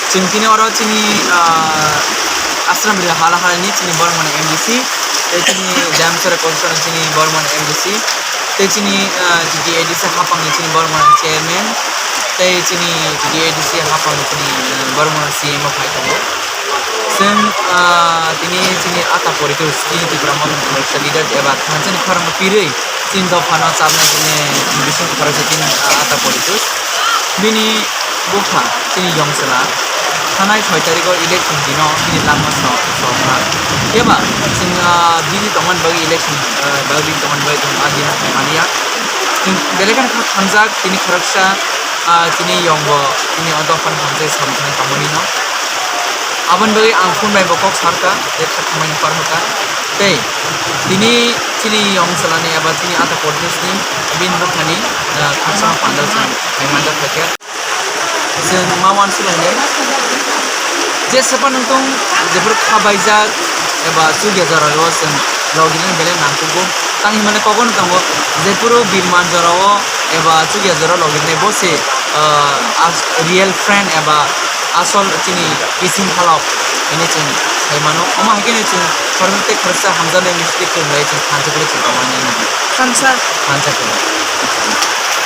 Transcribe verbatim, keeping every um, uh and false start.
Chwng tini oro chini, ah, Ashram Ri Hala Halani chini Bormani M D C, tei chini Damsara Constituency chini Bormani M D C, tei chini, ah, G T A D C hapangni chini Bormani Chairman, tei chini G T A D C hapangni chini, ah, Bormani C M o phai tongo. Chwng, ah, tini chini ata politics, chini Tipra Motha ni khoroksa leader eba thansa ni khorang pirwi chini dophano chabnai chini bising khoroksa chini, ah, ata politics. Bini bupha chini yong chwla thanai soi tarikh o election dino bini langma so, sokha. Phiya ba chwng, ah, bini tongmani bagwi election, ah, bagwi tongmani bagwi chwng ah dino phaimani ya. Chwng belai kheno kha thangjak tini khoroksa, ah, chini yong bo chini o dophani hamjai samung tongmani no. Aboni bagwi ang phone bai bo kok sarkha, tei kha tongmani par hoka. Tei tini chini yong chwlani eba chini ata politics ni bini buphani, ah, khakchangma pandal chwng phaimani kha khe. Chwng ma uansukha le, jesa phano tong, jephuru kha baijak eba chukya jora o chwng logi nani belai nangkukgo. Tang hinmani kogono tongo, jephuru birman jora o eba chukya jora logi nai bo se, ah, as-, real friend eba asol chini kising halok hinwi chwng sai mano. Omo hai kheno chwng khoroksa tei khoroksa hamjaknai mistake chwng lai chwng thansa phuru chwng tongmani. Thansa. Thansa phuru.